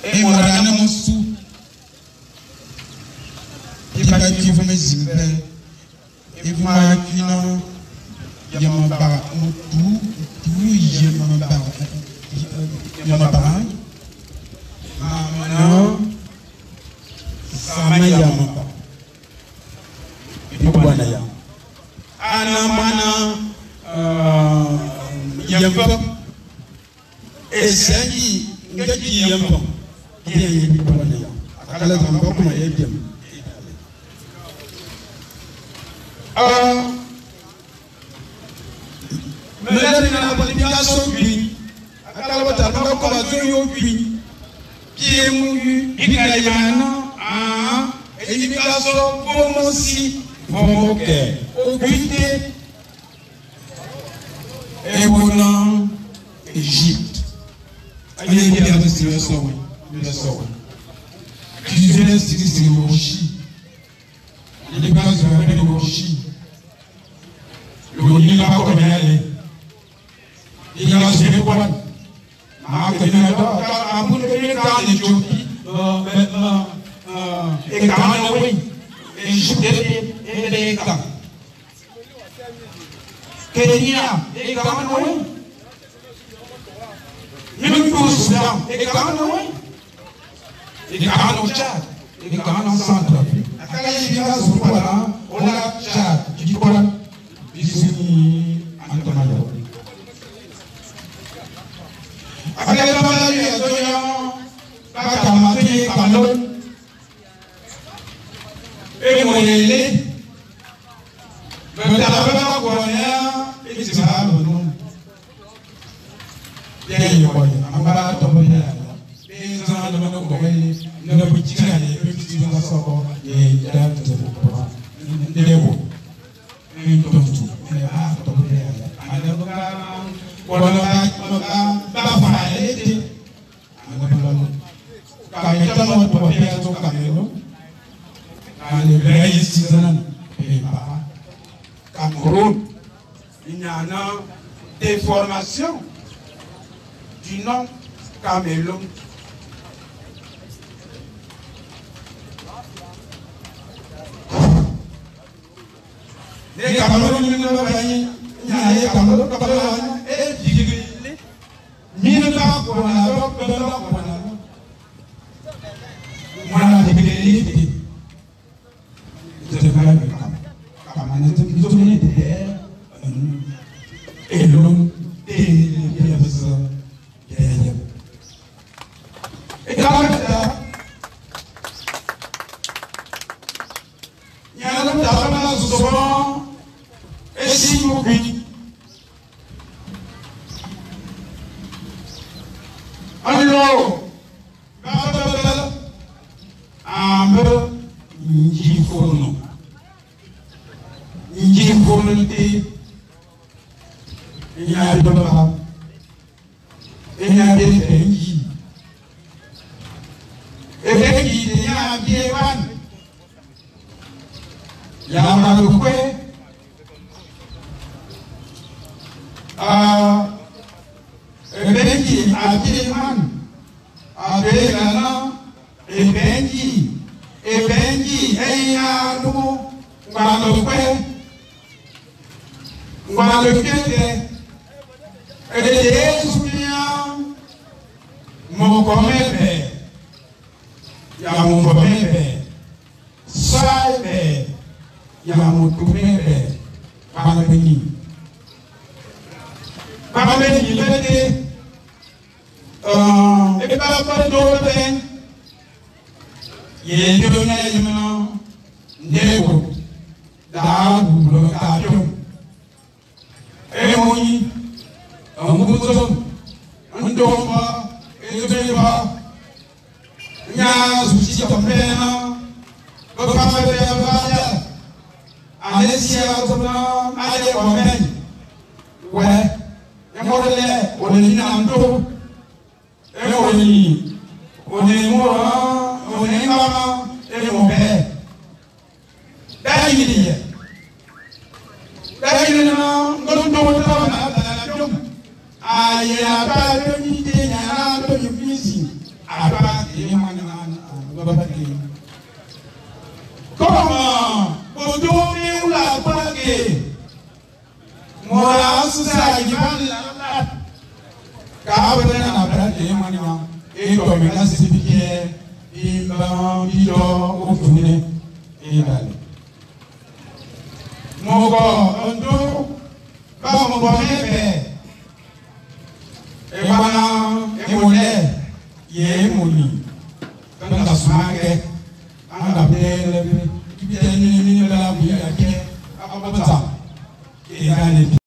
E mora na mosu. Iba kivu mezimbe. Evuma kina yamaba mutu tu yamaba yamaba. Mamana sama yamaba. Ibwana ya. Ana mana yamba. Esengi ngaki yamba. Bien ibwana ya. Akala zamba kuma yebem. Égypte. Kenya, et Cameroun. Soudan, et Cameroun. Et Cameroun Tchad, et Cameroun Centrafrique. Tchad, Cameroun, il y a une déformation du nom Cameroun. Les Cameroun, il y a Cameroun, Comme Bodo la plaque, Mora Susa Giban la Kabana na brate mania e to me na sibike imba bido ofune e dale. Moko ondo ba mo mebe e bana e mole ye moni kanga sumake anga bele kibite ni ni la buya ke akobota e dale.